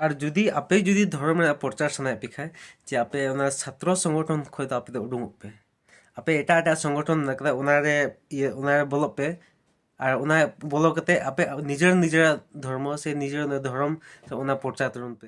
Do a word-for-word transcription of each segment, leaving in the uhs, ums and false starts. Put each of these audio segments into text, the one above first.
ᱟᱨ ᱡᱩᱫᱤ ᱟᱯᱮ ᱡᱩᱫᱤ ᱫᱷᱚᱨᱚᱢ ᱨᱮᱱᱟᱜ ᱯᱨᱚᱪᱟᱨ ᱥᱟᱱᱟᱭᱮᱫ ᱯᱮ ᱠᱷᱟᱱ, ᱡᱮ ᱟᱯᱮ ᱚᱱᱟ ᱪᱷᱟᱛᱨᱚ ᱥᱚᱝᱜᱚᱴᱷᱚᱱ ᱠᱷᱚᱱ ᱫᱚ ᱟᱯᱮ ᱫᱚ ᱩᱰᱩᱝᱚᱜ ᱯᱮ᱾ ᱟᱯᱮ ᱮᱴᱟᱜ ᱮᱴᱟᱜ ᱥᱚᱝᱜᱚᱴᱷᱚᱱ ᱢᱮᱱᱟᱜ ᱠᱟᱫᱟ, ᱚᱱᱟᱨᱮ ᱤᱭᱟᱹ ᱚᱱᱟᱨᱮ ᱵᱚᱞᱚᱜ ᱯᱮ᱾ ᱟᱨ ᱚᱱᱟ ᱵᱚᱞᱚ ᱠᱟᱛᱮ ᱟᱯᱮ ᱱᱤᱡᱮᱨ ᱱᱤᱡᱮᱨᱟᱜ ᱫᱷᱚᱨᱢᱚ ᱥᱮ ᱱᱤᱡᱮᱨ ᱫᱷᱚᱨᱚᱢ ᱥᱮ ᱚᱱᱟ ᱯᱨᱚᱪᱟᱨ ᱛᱟᱵᱚᱱ ᱯᱮ᱾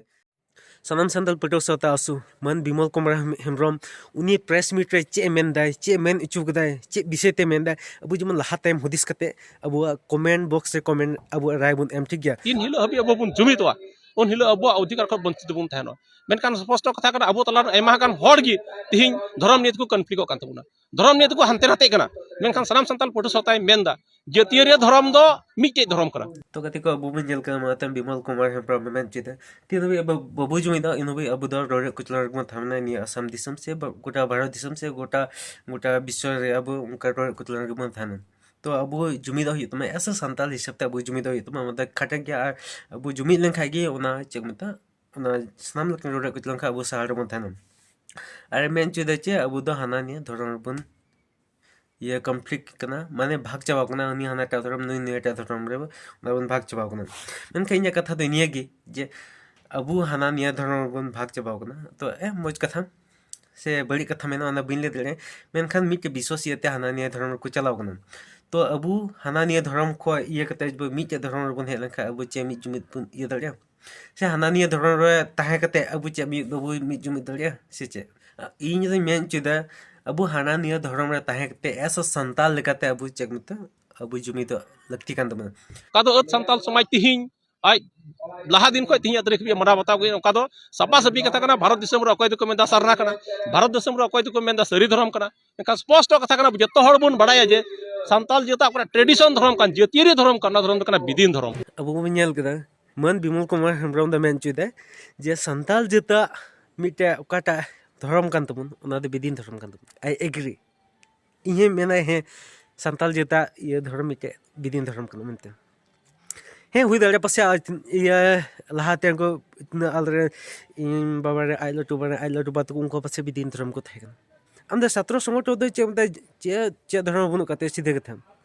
ᱥᱟᱱᱟᱢ ᱥᱟᱱᱛᱟᱲ ᱯᱟᱹᱴᱷᱩᱣᱟᱹ ᱥᱟᱶᱛᱟ ᱟᱹᱥᱩ ᱢᱟᱹᱱ ᱵᱤᱢᱚᱞ ᱠᱩᱢᱟᱨ ᱦᱮᱢ- ᱦᱮᱢᱵᱨᱚᱢ, ᱩᱱᱤ ᱯᱨᱮᱥ ᱢᱤᱴ ᱨᱮ ᱪᱮᱫ ᱮ ᱢᱮᱱᱫᱟᱭ, ᱪᱮᱫ ᱮ ᱢᱮᱱ ᱦᱚᱪᱚ ᱠᱟᱫᱟᱭ, ᱪᱮᱫ ᱵᱤᱥᱚᱭ ᱛᱮ ᱢᱮᱱᱫᱟᱭ, ᱟᱵᱚ ᱡᱮᱢᱚᱱ ᱞᱟᱦᱟ ᱛᱟᱭᱚᱢ ᱦᱩᱫᱤᱥ ᱠᱟᱛᱮ ᱟᱵᱚᱣᱟᱜ ᱠᱚᱢᱮᱱᱴ ᱵᱚᱠᱥ ᱨᱮ ᱠᱚᱢᱮᱱᱴ ᱟᱵᱚᱣᱟᱜ ᱨᱟᱭ ᱵᱚᱱ ᱮᱢ, ᱴᱷᱤᱠ ᱜᱮᱭᱟ? ᱛᱤᱱ ᱦᱤᱞᱳᱜ ᱦᱟᱹᱵᱤᱡ ᱟᱵᱚ ᱵᱚᱱ ᱡᱩᱢᱤᱫᱚᱜᱼᱟ, ᱩᱱ ᱦᱤᱞᱳᱜ ᱟᱵᱚᱣᱟᱜ ᱚᱫᱷᱤᱠᱟᱨ ᱠᱷᱚᱱ ᱵᱚᱧᱪᱤᱛ ᱵᱚᱱ ᱛᱟᱦᱮᱱᱟ᱾ ᱢᱮᱱᱠᱷᱟᱱ ᱥᱯᱚᱥᱴᱚ ᱠᱟᱛᱷᱟ ᱠᱟᱱᱟ, ᱟᱵᱚ ᱛᱟᱞᱟ ᱨᱮ ᱟᱭᱢᱟ ᱜᱟᱱ ᱦᱚᱲ ᱜᱮ ᱛᱤᱦᱤᱧ ᱫᱷᱚᱨᱚᱢ ᱱᱤᱭᱮ ᱛᱮᱠᱚ ᱠᱚᱱᱯᱷᱞᱤᱠᱴᱚᱜ ᱠᱟᱱ ᱛᱟᱵᱚᱱᱟ, ᱫᱷᱚᱨᱚᱢ ᱱᱤᱭᱮ ᱛᱮᱠᱚ ᱦᱟᱱᱛᱮ ᱱᱟᱛᱮᱜ ᱠᱟᱱᱟ᱾ ᱢᱮᱱᱠᱷᱟᱱ ᱥᱟᱱᱟᱢ ᱥᱟᱱᱛᱟᱲ ᱯᱟᱹᱴᱷᱩᱣᱟᱹ ᱥᱟᱶᱛᱟᱭ ᱢᱮᱱᱫᱟ, ᱡᱟᱹᱛᱤᱭᱟᱹᱨᱤ ᱫᱷᱚᱨᱚᱢ ᱫᱚ ᱢᱤᱫᱴᱮᱡ ᱫᱷᱚᱨᱚᱢ ᱠᱟᱱᱟ᱾ ᱛᱚ ᱜᱟᱛᱮ ᱠᱚ, ᱟᱵᱚ ᱵᱚᱱ ᱧᱮᱞ ᱠᱟᱱᱟ ᱢᱟᱱᱚᱛᱟᱱ ᱵᱤᱢᱚᱞ ᱠᱩᱢᱟᱨ ᱦᱮᱢᱵᱨᱚᱢ ᱢᱮᱱ ᱦᱚᱪᱚᱭᱮᱫᱟ, ᱛᱤᱱ ᱦᱟᱹᱵᱤᱡ ᱟᱵᱚ ᱵᱟᱵᱚ ᱡᱩᱢᱤᱫᱚᱜᱼᱟ, ᱤᱱ ᱦᱟᱹᱵᱤᱡ ᱟᱵᱚ ᱫᱚ ᱨᱚᱰᱚᱡ ᱠᱚᱪᱞᱚᱱ ᱨᱮᱜᱮ ᱵᱚᱱ ᱛᱟᱦᱮᱱᱟ ᱱᱤᱭᱟᱹ ᱟᱥᱟᱢ ᱫᱤᱥᱚᱢ ᱥᱮ ᱵᱟ-, ᱜᱚᱴᱟ ᱵᱷᱟᱨᱚᱛ ᱫᱤᱥᱚᱢ ᱥᱮ ᱜᱚᱴᱟ, ᱜᱚᱴᱟ ᱵᱤᱥᱥᱚ ᱨᱮ ᱟᱵᱚ ᱚᱱᱠᱟ ᱨᱚᱰᱚᱡ ᱠᱚᱪᱞᱚᱱ ᱨᱮᱜᱮ ᱵᱚᱱ ᱛᱟᱦᱮᱱᱟ᱾ ᱛᱚ ᱟᱵᱚ ᱡᱩᱢᱤᱫᱚᱜ ᱦᱩᱭᱩᱜ ᱛᱟᱵᱚᱱᱟ, as a ᱥᱟᱱᱛᱟᱲ ᱦᱤᱥᱟᱹᱵ ᱛᱮ ᱟᱵᱚ ᱡᱩᱢᱤᱫᱚᱜ ᱦᱩᱭᱩᱜ ᱛᱟᱵᱚᱱᱟ, ᱚᱱᱟ ᱫᱚ ᱠᱷᱟᱴᱚ ᱜᱮᱭᱟ᱾ ᱟᱨ ᱟᱵᱚ ᱡᱩᱢᱤᱫ ᱞᱮᱱᱠᱷᱟᱡ ᱜᱮ ᱚᱱᱟ ᱪᱮᱫ ᱠᱚ ᱢᱮᱛᱟᱜᱼᱟ, ᱚᱱᱟ ᱥᱟᱱᱟᱢ ᱞᱮᱠᱟᱱ ᱨᱚᱰᱚᱡ ᱠᱚᱪᱞᱚᱱ ᱠᱷᱚᱱ ᱟᱵᱚ ᱥᱟᱦᱟ ᱨᱮᱵᱚᱱ ᱛᱟᱦᱮᱱᱟ᱾ ᱟᱨ ᱢᱮᱱ ᱦᱚᱪᱚᱭᱮᱫᱟ ᱪᱮ ᱟᱵᱚ ᱫᱚ ᱦᱟᱱᱟ ᱱᱤᱭᱟᱹ ᱫᱷᱚᱨᱚᱢ ᱨᱮᱵᱚᱱ ᱤᱭᱟᱹ ᱠᱚᱱᱯᱷᱞᱤᱠᱴ ᱠᱟᱱᱟ, ᱢᱟᱱᱮ ᱵᱷᱟᱜᱽ ᱪᱟᱵᱟᱣ ᱠᱟᱱᱟ, ᱩᱱᱤ ᱦᱟᱱᱟᱴᱟᱜ ᱫᱷᱚᱨᱚᱢ, ᱱᱩᱭ ᱱᱤᱭᱟᱹᱴᱟᱜ ᱫᱷᱚᱨᱚᱢ ᱨᱮ, ᱚᱱᱟ ᱵᱚᱱ ᱵᱷᱟᱜᱽ ᱪᱟᱵᱟᱣ ᱠᱟᱱᱟ᱾ ᱢᱮᱱᱠᱷᱟᱱ ᱤᱧᱟᱹᱜ ᱠᱟᱛᱷᱟ ᱫᱚ ᱱᱤᱭᱟᱹ ᱜᱮ ᱡᱮ ᱟᱵᱚ ᱦᱟᱱᱟ ᱱᱤᱭᱟᱹ ᱫᱷᱚᱨᱚᱢ ᱨᱮᱵᱚᱱ ᱵᱷᱟᱜᱽ ᱪᱟᱵᱟᱣ ᱠᱟᱱᱟ, ᱛᱚ ᱮ ᱢᱚᱡᱽ ᱠᱟᱛᱷᱟ ᱥᱮ ᱵᱟᱹᱲᱤᱡ ᱠᱟᱛᱷᱟ ᱢᱮᱱᱟᱜᱼᱟ, ᱚᱱᱟ ᱵᱟᱹᱧ ᱞᱟᱹᱭ ᱫᱟᱲᱮᱭᱟᱜᱼᱟ, ᱢᱮᱱᱠᱷᱟᱱ ᱢᱤᱫᱴᱮᱡ ᱵᱤᱥᱣᱟᱥ ᱤᱭᱟᱹᱛᱮ ᱦᱟᱱᱟ ᱱᱤᱭᱟᱹ ᱫᱷᱚᱨᱚᱢ ᱨᱮᱠᱚ ᱪᱟᱞᱟᱣ ᱠᱟᱱᱟ᱾ ᱛᱚ ᱟᱵᱚ ᱦᱟᱱᱟ ᱱᱤᱭᱟᱹ ᱫᱷᱚᱨᱚᱢ ᱠᱷᱚᱱ ᱤᱭᱟᱹ ᱠᱟᱛᱮ ᱡᱩᱫᱤ ᱢᱤᱫᱴᱮᱡ ᱫᱷᱚᱨᱚᱢ ᱨᱮᱵᱚᱱ ᱦᱮᱡ ᱞᱮᱱᱠᱷᱟᱱ ᱟᱵᱚ ᱪᱮᱫ ᱢᱤᱫ ᱡᱩᱢᱤᱫ ᱵᱚᱱ ᱤᱭᱟᱹ ᱫᱟᱲᱮᱭᱟᱜᱼᱟ? ᱥᱮ ᱦᱟᱱᱟ ᱱᱤᱭᱟᱹ ᱫᱷᱚᱨᱚᱢ ᱨᱮ ᱛᱟᱦᱮᱸ ᱠᱟᱛᱮ ᱟᱵᱚ ᱪᱮᱫ ᱢᱤᱫ ᱵᱟᱵᱚ ᱢᱤᱫ ᱡᱩᱢᱤᱫ ᱫᱟᱲᱮᱭᱟᱜᱼᱟ ᱥᱮ ᱪᱮᱫ? ᱤᱧ ᱫᱚᱧ ᱢᱮᱱ ᱦᱚᱪᱚᱭᱮᱫᱟ, ᱟᱵᱚ ᱦᱟᱱᱟ ᱱᱤᱭᱟᱹ ᱫᱷᱚᱨᱚᱢ ᱨᱮ ᱛᱟᱦᱮᱸ ᱠᱟᱛᱮ as a ᱥᱟᱱᱛᱟᱲ ᱞᱮᱠᱟᱛᱮ ᱟᱵᱚ ᱪᱮᱫ ᱢᱮᱛᱟᱜ, ᱟᱵᱚ ᱡᱩᱢᱤᱫᱚᱜ ᱞᱟᱹᱠᱛᱤ ᱠᱟᱱ ᱛᱟᱵᱚᱱᱟ᱾ ᱚᱠᱟ ᱫᱚ ᱟᱹᱫ ᱥᱟᱱᱛᱟᱲ ᱥᱚᱢᱟᱡᱽ ᱛᱤᱦᱤᱧ ᱟᱡ ᱞᱟᱦᱟ ᱫᱤᱱ ᱠᱷᱚᱱ ᱛᱤᱦᱤᱧ ᱛᱟᱹᱨᱤᱠᱷ ᱦᱟᱹᱵᱤᱡ ᱢᱟᱱᱟᱣ ᱵᱟᱛᱟᱣ ᱟᱹᱜᱩᱭᱮᱫ, ᱚᱠᱟ ᱫᱚ ᱥᱟᱯᱷᱟ ᱥᱟᱹᱯᱷᱤ ᱠᱟᱛᱷᱟ ᱠᱟᱱᱟ᱾ ᱵᱷᱟᱨᱚᱛ ᱫᱤᱥᱚᱢ ᱨᱮ ᱚᱠᱚᱭ ᱫᱚᱠᱚ ᱢᱮᱱᱫᱟ ᱥᱟᱨᱱᱟ ᱠᱟᱱᱟ, ᱵᱷᱟᱨᱚᱛ ᱫᱤᱥᱚᱢ ᱨᱮ ᱚᱠᱚᱭ ᱫᱚᱠᱚ ᱢᱮᱱᱫᱟ ᱥᱟᱹᱨᱤ ᱫᱷᱚᱨᱚᱢ ᱠᱟᱱᱟ᱾ ᱮᱱᱠᱷᱟᱱ ᱥᱯᱚᱥᱴᱚ ᱠᱟᱛᱷᱟ ᱠᱟᱱᱟ, ᱡᱚᱛᱚ ᱦᱚᱲ ᱵᱚᱱ ᱵᱟᱲᱟᱭᱟ ᱡᱮ ᱥᱟᱱᱛᱟᱲ ᱡᱟᱹᱛᱟᱜ ᱚᱠᱟᱴᱟᱜ ᱴᱨᱮᱰᱤᱥᱚᱱ ᱫᱷᱚᱨᱚᱢ ᱠᱟᱱ, ᱡᱟᱹᱛᱤᱭᱟᱹᱨᱤ ᱫᱷᱚᱨᱚᱢ ᱠᱟᱱ, ᱚᱱᱟ ᱫᱷᱚᱨᱚᱢ ᱫᱚ ᱠᱟᱱᱟ ᱵᱤᱫᱤᱱ ᱫᱷᱚᱨᱚᱢ᱾ ᱟᱵᱚ ᱵᱚᱱ ᱧᱮᱞ ᱠᱮᱫᱟ, ᱢᱟᱹᱱ ᱵᱤᱢᱚᱞ ᱠᱩᱢᱟᱨ ᱦᱮᱢᱵᱨᱚᱢ ᱫᱚ ᱢᱮᱱ ᱦᱚᱪᱚᱭᱮᱫᱟᱭ ᱡᱮ ᱥᱟᱱᱛᱟᱲ ᱡᱟᱹᱛᱟᱜ ᱢᱤᱫᱴᱮᱡ ᱚᱠᱟᱴᱟᱜ ᱫᱷᱚᱨᱚᱢ ᱠᱟᱱ ᱛᱟᱵᱚᱱ, ᱚᱱᱟ ᱫᱚ ᱵᱤᱫᱤᱱ ᱫᱷᱚᱨᱚᱢ ᱠᱟᱱ ᱛᱟᱵᱚᱱ᱾ I agree᱾ ᱤᱧ ᱦᱚᱸᱧ ᱢᱮᱱᱟ, ᱦᱮᱸ, ᱥᱟᱱᱛᱟᱲ ᱡᱟᱹᱛᱟᱜ ᱤᱭᱟᱹ ᱫᱷᱚᱨᱚᱢ ᱢᱤᱫᱴᱮᱡ ᱵᱤᱫᱤᱱ ᱫᱷᱚᱨᱚᱢ ᱠᱟᱱᱟ ᱢᱮᱱᱛᱮ᱾ ᱦᱮᱸ, ᱦᱩᱭ ᱫᱟᱲᱮᱭᱟᱜᱼᱟ, ᱯᱟᱥᱮᱡ ᱟᱡ ᱤᱭᱟᱹ ᱞᱟᱦᱟᱛᱮ ᱩᱱᱠᱩ ᱛᱤᱱᱟᱹᱜ ᱟᱞᱮᱨᱮᱱ, ᱤᱧ ᱵᱟᱵᱟ ᱨᱮ ᱟᱡ ᱞᱟᱹᱴᱩ ᱵᱟ ᱨᱮ ᱟᱡ ᱞᱟᱹᱴᱩ ᱵᱟ ᱛᱟᱠᱚ, ᱩᱱᱠᱩ ᱯᱟᱥᱮᱡ ᱵᱤᱫᱤᱱ ᱫᱷᱚᱨᱚᱢ ᱠᱚ ᱛᱟᱦᱮᱸ ᱠᱟᱱᱟ᱾ ᱟᱢ ᱫᱚ ᱪᱷᱟᱛᱨᱚ ᱥᱚᱝᱜᱚᱴᱷᱚᱱ ᱫᱚ ᱪᱮᱫ ᱢᱮᱛᱟᱭ, ᱪᱮᱫ, ᱪᱮᱫ ᱫᱷᱚᱨᱚᱢ ᱵᱟᱹᱱᱩᱜ ᱠᱟᱛᱮ ᱥᱤᱫᱷᱟᱹ ᱠᱟᱛᱷᱟ᱾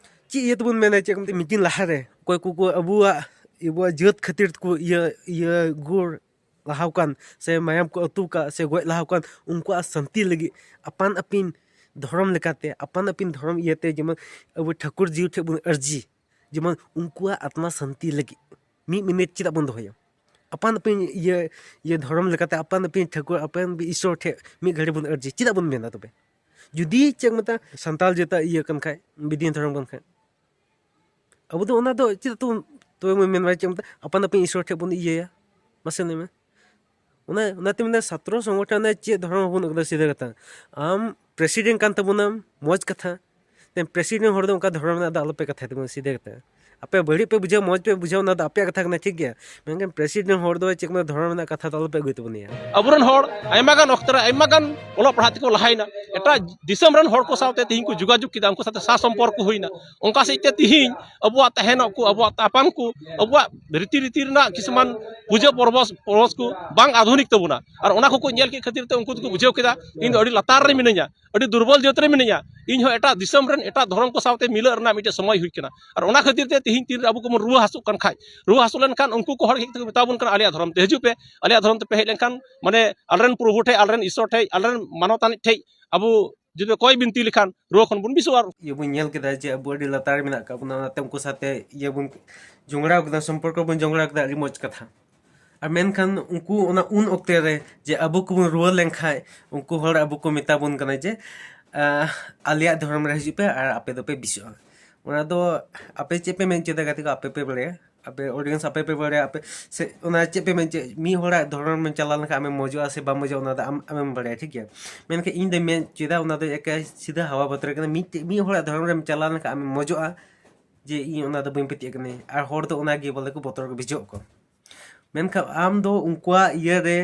ᱪᱮᱫ ᱤᱭᱟᱹ ᱛᱮᱵᱚᱱ ᱢᱮᱱᱟ, ᱪᱮᱫ ᱠᱚ ᱢᱮᱛᱟᱜᱼᱟ, ᱢᱤᱫ ᱫᱤᱱ ᱞᱟᱦᱟᱨᱮ ᱚᱠᱚᱭ ᱠᱚᱠᱚ ᱟᱵᱚᱣᱟᱜ ᱟᱵᱚᱣᱟᱜ ᱡᱟᱹᱛ ᱠᱷᱟᱹᱛᱤᱨ ᱠᱚ ᱤᱭᱟᱹ ᱤᱭᱟᱹ ᱜᱩᱨ ᱞᱟᱦᱟᱣ ᱠᱟᱱ, ᱥᱮ ᱢᱟᱭᱟᱢ ᱠᱚ ᱟᱹᱛᱩ ᱠᱟᱜ, ᱥᱮ ᱜᱚᱡ ᱞᱟᱦᱟᱣ ᱠᱟᱱ, ᱩᱱᱠᱩᱣᱟᱜ ᱥᱟᱱᱛᱤ ᱞᱟᱹᱜᱤᱫ ᱟᱯᱟᱱ ᱟᱹᱯᱤᱱ ᱫᱷᱚᱨᱚᱢ ᱞᱮᱠᱟᱛᱮ, ᱟᱯᱟᱱ ᱟᱹᱯᱤᱱ ᱫᱷᱚᱨᱚᱢ ᱤᱭᱟᱹᱛᱮ, ᱡᱮᱢᱚᱱ ᱟᱵᱚ ᱴᱷᱟᱹᱠᱩᱨ ᱡᱤᱣᱤ ᱴᱷᱮᱱ ᱵᱚᱱ ᱟᱹᱨᱡᱤ, ᱡᱮᱢᱚᱱ ᱩᱱᱠᱩᱣᱟᱜ ᱟᱛᱢᱟ ᱥᱟᱱᱛᱤ ᱞᱟᱹᱜᱤᱫ ᱢᱤᱫ ᱢᱤᱱᱤᱴ ᱪᱮᱫᱟᱜ ᱵᱚᱱ ᱫᱚᱦᱚᱭᱟ? ᱟᱯᱟᱱ ᱟᱹᱯᱤᱱ ᱤᱭᱟᱹ ᱤᱭᱟᱹ ᱫᱷᱚᱨᱚᱢ ᱞᱮᱠᱟᱛᱮ ᱟᱯᱟᱱ ᱟᱹᱯᱤᱱ ᱴᱷᱟᱹᱠᱩᱨ, ᱟᱯᱟᱱ ᱟᱹᱯᱤᱱ ᱤᱥᱚᱨ ᱴᱷᱮᱱ ᱢᱤᱫ ᱜᱷᱟᱹᱲᱤ ᱵᱚᱱ ᱟᱹᱨᱡᱤ, ᱪᱮᱫᱟᱜ ᱵᱚᱱ ᱢᱮᱱᱟ ᱛᱚᱵᱮ? ᱡᱩᱫᱤ ᱪᱮᱫ ᱢᱮᱛᱟ, ᱥᱟᱱᱛᱟᱲ ᱡᱟᱹᱛᱟᱜ ᱤᱭᱟᱹ ᱠᱟᱱ ᱠᱷᱟᱡ, ᱵᱤᱫᱤᱭᱟᱹ ᱫᱷᱚᱨᱚᱢ ᱠᱟᱱ ᱠᱷᱟᱡ, ᱟᱵᱚ ᱫᱚ ᱚᱱᱟ ᱫᱚ ᱪᱮᱫᱟᱜ ᱛᱚ ᱛᱚᱵᱮ ᱵᱚᱱ ᱢᱮᱱ ᱵᱟᱲᱟᱭᱟ ᱪᱮᱫ ᱢᱮᱛᱟ, ᱟᱯᱟᱱ ᱟᱹᱯᱤᱱ ᱤᱥᱚᱨ ᱴᱷᱮᱱ ᱵᱚᱱ ᱤᱭᱟᱹᱭᱟ? ᱢᱟᱥᱮ ᱞᱟᱹᱭ ᱢᱮ᱾ ᱚᱱᱟ ᱚᱱᱟᱛᱮ ᱢᱮᱱᱫᱟ ᱪᱷᱟᱛᱨᱚ ᱥᱚᱝᱜᱚᱴᱷᱚᱱ ᱨᱮ ᱪᱮᱫ ᱫᱷᱚᱨᱚᱢ ᱦᱚᱸ ᱵᱟᱹᱱᱩᱜ ᱠᱟᱫᱟ, ᱥᱤᱫᱷᱟᱹ ᱠᱟᱛᱷᱟ᱾ ᱟᱢ ᱯᱨᱮᱥᱤᱰᱮᱱᱴ ᱠᱟᱱ ᱛᱟᱵᱚᱱᱟᱢ, ᱢᱚᱡᱽ ᱠᱟᱛᱷᱟ᱾ ᱛᱮ ᱯᱨᱮᱥᱤᱰᱮᱱᱴ ᱦᱚᱲ ᱫᱚ ᱚᱱᱠᱟ ᱫᱷᱚᱨᱚᱢ ᱨᱮᱱᱟᱜ ᱫᱚ ᱟᱞᱚᱯᱮ ᱠᱟᱛᱷᱟᱭ ᱛᱟᱵᱚᱱᱟ, ᱥᱤᱫᱷᱟᱹ ᱠᱟᱛᱷᱟ᱾ ᱟᱯᱮ ᱵᱟᱹᱲᱤᱡ ᱯᱮ ᱵᱩᱡᱷᱟᱹᱣ, ᱢᱚᱡᱽ ᱯᱮ ᱵᱩᱡᱷᱟᱹᱣ, ᱚᱱᱟ ᱫᱚ ᱟᱯᱮᱭᱟᱜ ᱠᱟᱛᱷᱟ ᱠᱟᱱᱟ, ᱴᱷᱤᱠ ᱜᱮᱭᱟ᱾ ᱢᱮᱱᱠᱷᱟᱱ ᱯᱨᱮᱥᱤᱰᱮᱱᱴ ᱦᱚᱲ ᱫᱚ ᱪᱮᱫ ᱠᱚ ᱢᱮᱱᱟ, ᱫᱷᱚᱨᱚᱢ ᱨᱮᱱᱟᱜ ᱠᱟᱛᱷᱟ ᱫᱚ ᱟᱞᱚᱯᱮ ᱟᱹᱜᱩᱭ ᱛᱟᱵᱚᱱᱟ᱾ ᱟᱵᱚᱨᱮᱱ ᱦᱚᱲ ᱟᱭᱢᱟ ᱜᱟᱱ ᱚᱠᱛᱚ ᱨᱮ ᱟᱭᱢᱟ ᱜᱟᱱ ᱚᱞᱚᱜ ᱯᱟᱲᱦᱟᱜ ᱛᱮᱠᱚ ᱞᱟᱦᱟᱭᱮᱱᱟ, ᱮᱴᱟᱜ ᱫᱤᱥᱚᱢ ᱨᱮᱱ ᱦᱚᱲ ᱠᱚ ᱥᱟᱶᱛᱮ ᱛᱤᱦᱤᱧ ᱠᱚ ᱡᱳᱜᱟᱡᱳᱜᱽ ᱠᱮᱫᱟ, ᱩᱱᱠᱩ ᱥᱟᱶᱛᱮ ᱥᱟᱥᱚᱢᱯᱚᱨᱠᱚ ᱦᱩᱭᱱᱟ᱾ ᱚᱱᱠᱟ ᱥᱮᱫ ᱛᱮ ᱛᱤᱦᱤᱧ ᱟᱵᱚᱣᱟᱜ ᱛᱟᱦᱮᱱᱚᱜ ᱠᱚ, ᱟᱵᱚᱣᱟᱜ ᱛᱟᱯᱟᱢ ᱠᱚ, ᱟᱵᱚᱣᱟᱜ ᱨᱤᱛᱤ ᱨᱤᱛᱤ ᱨᱮᱱᱟᱜ ᱠᱤᱪᱷᱩᱢᱟᱱ ᱯᱩᱡᱟᱹ ᱯᱚᱨᱵᱚᱥ ᱯᱚᱨᱵᱚᱥ ᱠᱚ ᱵᱟᱝ ᱟᱫᱷᱩᱱᱤᱠ ᱛᱟᱵᱚᱱᱟ᱾ ᱟᱨ ᱚᱱᱟ ᱠᱚᱠᱚ ᱧᱮᱞ ᱠᱮᱫ ᱠᱷᱟᱹᱛᱤᱨ ᱛᱮ ᱩᱱᱠᱩ ᱫᱚᱠᱚ ᱵᱩᱡᱷᱟᱹᱣ ᱠᱮᱫᱟ, ᱤᱧ ᱫᱚ ᱟᱹᱰᱤ ᱞᱟᱛᱟᱨ ᱨᱮ ᱢᱤᱱᱟᱹᱧᱟ, ᱟᱹᱰᱤ ᱫᱩᱨᱵᱚᱞ ᱡᱟᱹᱛ ᱨᱮ ᱢᱤᱱᱟᱹᱧᱟ, ᱤᱧ ᱦᱚᱸ ᱮᱴᱟᱜ ᱫᱤᱥᱚᱢ ᱨᱮᱱ ᱮᱴᱟᱜ ᱫᱷᱚᱨᱚᱢ ᱠᱚ ᱥᱟᱶᱛᱮ ᱢᱤᱞᱟᱹᱜ ᱨᱮᱱᱟᱜ ᱢᱤᱫᱴᱮᱱ ᱥᱚᱢᱚᱭ ᱦᱩᱭ ᱠᱟᱱᱟ᱾ ᱟᱨ ᱚᱱᱟ ᱠᱷᱟᱹᱛᱤᱨ ᱛᱮ ᱛᱤᱦᱤᱧ ᱛᱤᱱ ᱨᱮ ᱟᱵᱚ ᱠᱚᱵᱚᱱ ᱨᱩᱣᱟᱹ ᱦᱟᱹᱥᱩᱜ ᱠᱟᱱ ᱠᱷᱟᱡ, ᱨᱩᱣᱟᱹ ᱦᱟᱹᱥᱩ ᱞᱮᱱᱠᱷᱟᱱ ᱩᱱᱠᱩ ᱠᱚ ᱦᱚᱲ ᱦᱮᱡ ᱠᱟᱛᱮ ᱠᱚ ᱢᱮᱛᱟ ᱵᱚᱱ ᱠᱟᱱᱟ, ᱟᱞᱮᱭᱟᱜ ᱫᱷᱚᱨᱚᱢ ᱛᱮ ᱦᱤᱡᱩᱜ ᱯᱮ, ᱟᱞᱮᱭᱟᱜ ᱫᱷᱚᱨᱚᱢ ᱛᱮᱯᱮ ᱦᱮᱡ ᱞᱮᱱᱠᱷᱟᱱ ᱢᱟᱱᱮ ᱟᱞᱮᱨᱮᱱ ᱯᱨᱚᱵᱷᱩ ᱴᱷᱮᱡ, ᱟᱞᱮᱨᱮᱱ ᱤᱥᱚᱨ ᱴᱷᱮᱡ, ᱟᱞᱮᱨᱮᱱ ᱢᱟᱱᱚᱛᱟᱱᱤᱡ ᱴᱷᱮᱡ ᱟᱵᱚ ᱡᱩᱫᱤ ᱠᱚᱭ ᱵᱤᱱᱛᱤ ᱞᱮᱠᱷᱟᱱ ᱨᱩᱣᱟᱹ ᱠᱷᱚᱱ ᱵᱚᱱ ᱵᱮᱥᱚᱜᱼᱟ᱾ ᱤᱭᱟᱹ ᱵᱚᱱ ᱧᱮᱞ ᱠᱮᱫᱟ ᱡᱮ ᱟᱵᱚ ᱟᱹᱰᱤ ᱞᱟᱛᱟᱨ ᱨᱮ ᱢᱮᱱᱟᱜ ᱟᱠᱟᱫ ᱵᱚᱱᱟ, ᱚᱱᱟᱛᱮ ᱩᱱᱠᱩ ᱥᱟᱶᱛᱮ ᱤᱭᱟᱹ ᱵᱚᱱ ᱡᱷᱚᱜᱽᱲᱟ ᱠᱮᱫᱟ, ᱥᱚᱢᱯᱚᱨᱠᱚ ᱵᱚᱱ ᱡᱷᱚᱜᱽᱲᱟ ᱠᱮᱫᱟ, ᱟᱹᱰᱤ ᱢᱚᱡᱽ ᱠᱟᱛᱷᱟ᱾ ᱟᱨ ᱢᱮᱱᱠᱷᱟᱱ ᱩᱱᱠᱩ ᱚᱱᱟ ᱩᱱ ᱚᱠᱛᱮ ᱨᱮ ᱡᱮ ᱟᱵᱚ ᱠᱚᱵᱚᱱ ᱨᱩᱣᱟᱹ ᱞᱮᱱᱠᱷᱟᱡ ᱩᱱᱠᱩ ᱦᱚᱲ ᱟᱵᱚ ᱠᱚ ᱢᱮᱛᱟ ᱵᱚᱱ ᱠᱟᱱᱟ ᱡᱮ, ᱟᱦ, ᱟᱞᱮᱭᱟᱜ ᱫᱷᱚᱨᱚᱢ ᱨᱮ ᱦᱤᱡᱩᱜ ᱯᱮ ᱟᱨ ᱟᱯᱮ ᱫᱚᱯᱮ ᱵᱮᱥᱚᱜᱼᱟ᱾ ᱚᱱᱟ ᱫᱚ ᱟᱯᱮ ᱪᱮᱫ ᱯᱮ ᱢᱮᱱ ᱦᱚᱪᱚᱭᱮᱫᱟ ᱜᱟᱛᱮ ᱠᱚ, ᱟᱯᱮ ᱯᱮ ᱵᱟᱲᱟᱭᱟ, ᱟᱯᱮ ᱚᱰᱤᱭᱮᱱᱥ ᱟᱯᱮ ᱯᱮ ᱵᱟᱲᱟᱭᱟ᱾ ᱟᱯᱮ ᱥᱮ ᱚᱱᱟ ᱪᱮᱫ ᱯᱮ ᱢᱮᱱ ᱦᱚᱪᱚᱭᱮᱫ, ᱢᱤᱫ ᱦᱚᱲᱟᱜ ᱫᱷᱚᱨᱚᱢ ᱨᱮᱢ ᱪᱟᱞᱟᱣ ᱞᱮᱱᱠᱷᱟᱱ ᱟᱢᱮᱢ ᱢᱚᱡᱚᱜᱼᱟ ᱥᱮ ᱵᱟᱢ ᱢᱚᱡᱚᱜᱼᱟ, ᱚᱱᱟ ᱫᱚ ᱟᱢ ᱟᱢᱮᱢ ᱵᱟᱲᱟᱭᱟ, ᱴᱷᱤᱠ ᱜᱮᱭᱟ᱾ ᱢᱮᱱᱠᱷᱟᱱ ᱤᱧ ᱫᱚᱧ ᱢᱮᱱ ᱦᱚᱪᱚᱭᱮᱫᱟ, ᱚᱱᱟ ᱫᱚ ᱮᱠᱟᱭ ᱥᱤᱫᱷᱟᱹ ᱦᱟᱣᱟ ᱵᱟᱛᱚᱨ ᱠᱟᱱᱟ᱾ ᱢᱤᱫᱴᱮᱡ ᱢᱤᱫ ᱦᱚᱲᱟᱜ ᱫᱷᱚᱨᱚᱢ ᱨᱮᱢ ᱪᱟᱞᱟᱣ ᱞᱮᱱᱠᱷᱟᱱ ᱟᱢᱮᱢ ᱢᱚᱡᱚᱜᱼᱟ ᱡᱮ ᱤᱧ ᱚᱱᱟ ᱫᱚ ᱵᱟᱹᱧ ᱯᱟᱹᱛᱭᱟᱹᱜ ᱠᱟᱱᱟ, ᱟᱨ ᱦᱚᱲ ᱫᱚ ᱚᱱᱟ ᱜᱮ ᱵᱚᱞᱮ ᱠᱚ ᱵᱚᱛᱚᱨ ᱠᱚ ᱵᱩᱡᱷᱟᱹᱣ ᱠᱚ᱾ ᱢᱮᱱᱠᱷᱟᱱ ᱟᱢ ᱫᱚ ᱩᱱᱠᱩᱣᱟᱜ ᱤᱭᱟᱹ ᱨᱮ,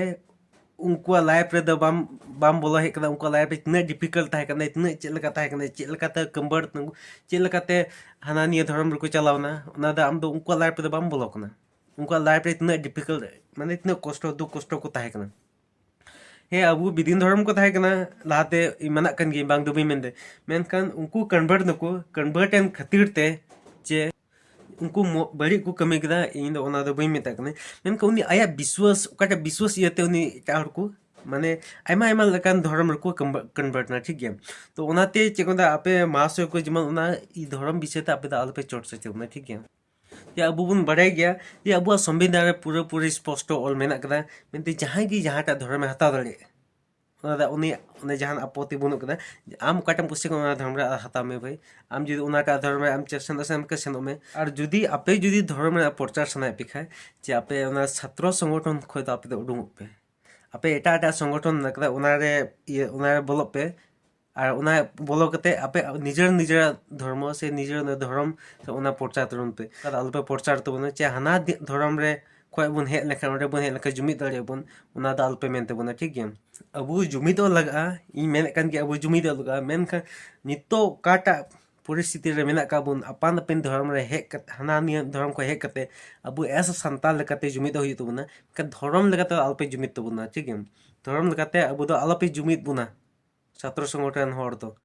ᱩᱱᱠᱩᱣᱟᱜ ᱞᱟᱭᱤᱯᱷ ᱨᱮᱫᱚ ᱵᱟᱢ ᱵᱟᱢ ᱵᱚᱞᱚ ᱦᱮᱡ ᱠᱟᱱᱟ᱾ ᱩᱱᱠᱩᱣᱟᱜ ᱞᱟᱭᱤᱯᱷ ᱨᱮ ᱛᱤᱱᱟᱹᱜ ᱰᱤᱯᱷᱤᱠᱟᱞᱴ ᱛᱟᱦᱮᱸ ᱠᱟᱱᱟ, ᱛᱤᱱᱟᱹᱜ ᱪᱮᱫ ᱞᱮᱠᱟ ᱛᱟᱦᱮᱸ ᱠᱟᱱᱟ, ᱪᱮᱫ ᱞᱮᱠᱟᱛᱮ ᱠᱚᱱᱵᱷᱟᱨᱴ, ᱪᱮᱫ ᱞᱮᱠᱟᱛᱮ ᱦᱟᱱᱟ ᱱᱤᱭᱟᱹ ᱫᱷᱚᱨᱚᱢ ᱨᱮᱠᱚ ᱪᱟᱞᱟᱣᱱᱟ, ᱚᱱᱟ ᱫᱚ ᱟᱢ ᱫᱚ ᱩᱱᱠᱩᱣᱟᱜ ᱞᱟᱭᱤᱯᱷ ᱨᱮᱫᱚ ᱵᱟᱢ ᱵᱚᱞᱚ ᱠᱟᱱᱟ᱾ ᱩᱱᱠᱩᱣᱟᱜ ᱞᱟᱭᱤᱯᱷ ᱨᱮ ᱛᱤᱱᱟᱹᱜ ᱰᱤᱯᱷᱤᱠᱟᱞᱴ, ᱢᱟᱱᱮ ᱛᱤᱱᱟᱹᱜ ᱠᱚᱥᱴᱚ, ᱫᱩᱠ ᱠᱚᱥᱴᱚ ᱠᱚ ᱛᱟᱦᱮᱸ ᱠᱟᱱᱟ᱾ ᱦᱮᱸ, ᱟᱵᱚ ᱵᱤᱫᱤᱱ ᱫᱷᱚᱨᱚᱢ ᱠᱚ ᱛᱟᱦᱮᱸ ᱠᱟᱱᱟ ᱞᱟᱦᱟᱛᱮ, ᱤᱧ ᱢᱮᱱᱟᱜ ᱠᱟᱱ ᱜᱤᱭᱟᱹᱧ, ᱵᱟᱝ ᱫᱚ ᱵᱟᱹᱧ ᱢᱮᱱᱫᱟ᱾ ᱢᱮᱱᱠᱷᱟᱱ ᱩᱱᱠᱩ ᱠᱚᱱᱵᱷᱟᱨᱴ ᱱᱟᱠᱚ, ᱠᱚᱱᱵᱷᱟᱨᱴ ᱮᱱ ᱠᱷᱟᱹᱛᱤᱨ ᱛᱮ ᱡᱮ ᱩᱱᱠᱩ ᱢᱚ- ᱵᱟᱹᱲᱤᱡ ᱠᱚ ᱠᱟᱹᱢᱤ ᱠᱮᱫᱟ, ᱤᱧ ᱫᱚ ᱚᱱᱟ ᱫᱚ ᱵᱟᱹᱧ ᱢᱮᱛᱟᱜ ᱠᱟᱱᱟ᱾ ᱢᱮᱱᱠᱷᱟᱱ ᱩᱱᱤ ᱟᱭᱟᱜ ᱵᱤᱥᱣᱟᱥ, ᱚᱠᱟᱴᱟᱜ ᱵᱤᱥᱣᱟᱥ ᱤᱭᱟᱹᱛᱮ ᱩᱱᱤ ᱮᱴᱟᱜ ᱦᱚᱲ ᱠᱚ ᱢᱟᱱᱮ ᱟᱭᱢᱟ ᱟᱭᱢᱟ ᱞᱮᱠᱟᱱ ᱫᱷᱚᱨᱚᱢ ᱨᱮᱠᱚ ᱠᱚᱱᱵᱷᱟᱨᱴ ᱮᱱᱟ, ᱴᱷᱤᱠ ᱜᱮᱭᱟ᱾ ᱛᱚ ᱚᱱᱟᱛᱮ ᱪᱮᱫ ᱠᱚ ᱢᱮᱛᱟᱜᱼᱟ, ᱟᱯᱮ ᱢᱟᱦᱟᱥᱚᱭ ᱠᱚ ᱡᱮᱢᱚᱱ ᱚᱱᱟ ᱫᱷᱚᱨᱚᱢ ᱵᱤᱥᱚᱭ ᱛᱮ ᱟᱯᱮ ᱫᱚ ᱟᱞᱚᱯᱮ ᱪᱚᱨᱪᱟ ᱛᱟᱵᱚᱱᱟ, ᱴᱷᱤᱠ ᱜᱮᱭᱟ᱾ ᱡᱮ ᱟᱵᱚ ᱵᱚᱱ ᱵᱟᱲᱟᱭ ᱜᱮᱭᱟ ᱡᱮ ᱟᱵᱚᱣᱟᱜ ᱥᱚᱝᱵᱤᱫᱷᱟᱱ ᱨᱮ ᱯᱩᱨᱟᱹᱯᱩᱨᱤ ᱥᱯᱚᱥᱴᱚ ᱚᱞ ᱢᱮᱱᱟᱜ ᱠᱟᱫᱟ, ᱢᱮᱱᱛᱮ ᱡᱟᱦᱟᱸᱭ ᱜᱮ ᱡᱟᱦᱟᱸᱴᱟᱜ ᱫᱷᱚᱨᱚᱢᱮ ᱦᱟᱛᱟᱣ ᱫᱟᱲᱮᱭᱟᱜᱼᱟ᱾ ᱚᱱᱟ ᱫᱚ ᱩᱱᱤ ᱚᱱᱮ ᱡᱟᱦᱟᱱ ᱟᱯᱚᱛᱛᱤ ᱵᱟᱹᱱᱩᱜ ᱠᱟᱫᱟ᱾ ᱟᱢ ᱚᱠᱟᱴᱟᱜ ᱮᱢ ᱠᱩᱥᱤᱭᱟᱜ ᱠᱟᱱᱟ ᱚᱱᱟ ᱫᱷᱚᱨᱚᱢ ᱨᱮ ᱦᱟᱛᱟᱣ ᱢᱮ ᱵᱷᱟᱹᱭ᱾ ᱟᱢ ᱡᱩᱫᱤ ᱚᱱᱟᱴᱟᱜ ᱫᱷᱚᱨᱚᱢ ᱨᱮ ᱟᱢ ᱪᱮᱫ ᱥᱮᱱᱚᱜ ᱥᱟᱱᱟᱢ ᱠᱟᱱᱟ ᱥᱮᱱᱚᱜ ᱢᱮ᱾ ᱟᱨ ᱡᱩᱫᱤ ᱟᱯᱮ ᱡᱩᱫᱤ ᱫᱷᱚᱨᱚᱢ ᱨᱮᱱᱟᱜ ᱯᱨᱚᱪᱟᱨ ᱥᱟᱱᱟᱭᱮᱫ ᱯᱮ ᱠᱷᱟᱡ, ᱡᱮ ᱟᱯᱮ ᱚᱱᱟ ᱪᱷᱟᱛᱨᱚ ᱥᱚᱝᱜᱚᱴᱷᱚᱱ ᱠᱷᱚᱱ ᱫᱚ ᱟᱯᱮ ᱫᱚ ᱩᱰᱩᱝᱚᱜ ᱯᱮ᱾ ᱟᱯᱮ ᱮᱴᱟᱜ ᱮᱴᱟᱜ ᱥᱚᱝᱜᱚᱴᱷᱚᱱ ᱢᱮᱱᱟᱜ ᱠᱟᱫᱟ, ᱚᱱᱟᱨᱮ ᱤᱭᱟᱹ ᱚᱱᱟᱨᱮ ᱵᱚᱞᱚᱜ ᱯᱮ᱾ ᱟᱨ ᱚᱱᱟ ᱵᱚᱞᱚ ᱠᱟᱛᱮ ᱟᱯᱮ ᱱᱤᱡᱮᱨ ᱱᱤᱡᱮᱨᱟᱜ ᱫᱷᱚᱨᱢᱚ ᱥᱮ ᱱᱤᱡᱮᱨ ᱚᱱᱟ ᱫᱷᱚᱨᱚᱢ ᱥᱮ ᱚᱱᱟ ᱯᱨᱚᱪᱟᱨ ᱛᱟᱵᱚᱱ ᱯᱮ᱾ ᱟᱨ ᱟᱞᱚᱯᱮ ᱯᱨᱚᱪᱟᱨ ᱛᱟᱵᱚᱱᱟ ᱡᱮ ᱦᱟᱱᱟ ᱫᱤ- ᱫᱷᱚᱨᱚᱢ ᱨᱮ ᱠᱷᱚᱡ ᱵᱚᱱ ᱦᱮᱡ ᱞᱮᱱᱠᱷᱟᱱ, ᱚᱸᱰᱮ ᱵᱚᱱ ᱦᱮᱡ ᱞᱮᱱᱠᱷᱟᱱ ᱡᱩᱢᱤᱫ ᱫᱟᱲᱮᱭᱟᱜᱼᱟ ᱵᱚᱱ, ᱚᱱᱟ ᱫᱚ ᱟᱞᱚᱯᱮ ᱢᱮᱱ ᱛᱟᱵᱚᱱᱟ, ᱴᱷᱤᱠ ᱜᱮᱭᱟ᱾ ᱟᱵᱚ ᱡᱩᱢᱤᱫᱚᱜ ᱞᱟᱜᱟᱜᱼᱟ, ᱤᱧ ᱢᱮᱱᱮᱫ ᱠᱟᱱ ᱜᱮᱭᱟ ᱟᱵᱚ ᱡᱩᱢᱤᱫᱚᱜ ᱞᱟᱜᱟᱜᱼᱟ᱾ ᱢᱮᱱᱠᱷᱟᱱ ᱱᱤᱛᱚᱜ ᱚᱠᱟᱴᱟᱜ ᱯᱚᱨᱤᱥᱛᱷᱤᱛᱤ ᱨᱮ ᱢᱮᱱᱟᱜ ᱟᱠᱟᱫ ᱵᱚᱱ, ᱟᱯᱟᱱ ᱟᱹᱯᱤᱱ ᱫᱷᱚᱨᱚᱢ ᱨᱮ ᱦᱮᱡ ᱠᱟᱛᱮ, ᱦᱟᱱᱟ ᱱᱤᱭᱟᱹ ᱫᱷᱚᱨᱚᱢ ᱠᱷᱚᱱ ᱦᱮᱡ ᱠᱟᱛᱮ ᱟᱵᱚ as a ᱥᱟᱱᱛᱟᱲ ᱞᱮᱠᱟᱛᱮ ᱡᱩᱢᱤᱫᱚᱜ ᱦᱩᱭᱩᱜ ᱛᱟᱵᱚᱱᱟ᱾ ᱢᱮᱱᱠᱷᱟᱱ ᱫᱷᱚᱨᱚᱢ ᱞᱮᱠᱟᱛᱮ ᱟᱞᱚᱯᱮ ᱡᱩᱢᱤᱫ ᱛᱟᱵᱚᱱᱟ, ᱴᱷᱤᱠ ᱜᱮᱭᱟ᱾ ᱫᱷᱚᱨᱚᱢ ᱞᱮᱠᱟᱛᱮ ᱟᱵᱚ ᱫᱚ ᱟᱞᱚᱯᱮ ᱡᱩᱢᱤᱫ ᱵᱚᱱᱟ, ᱪᱷᱟᱛᱨᱚ ᱥᱚᱝᱜᱚᱴᱷᱚᱱ ᱦᱚᱲ ᱫᱚ᱾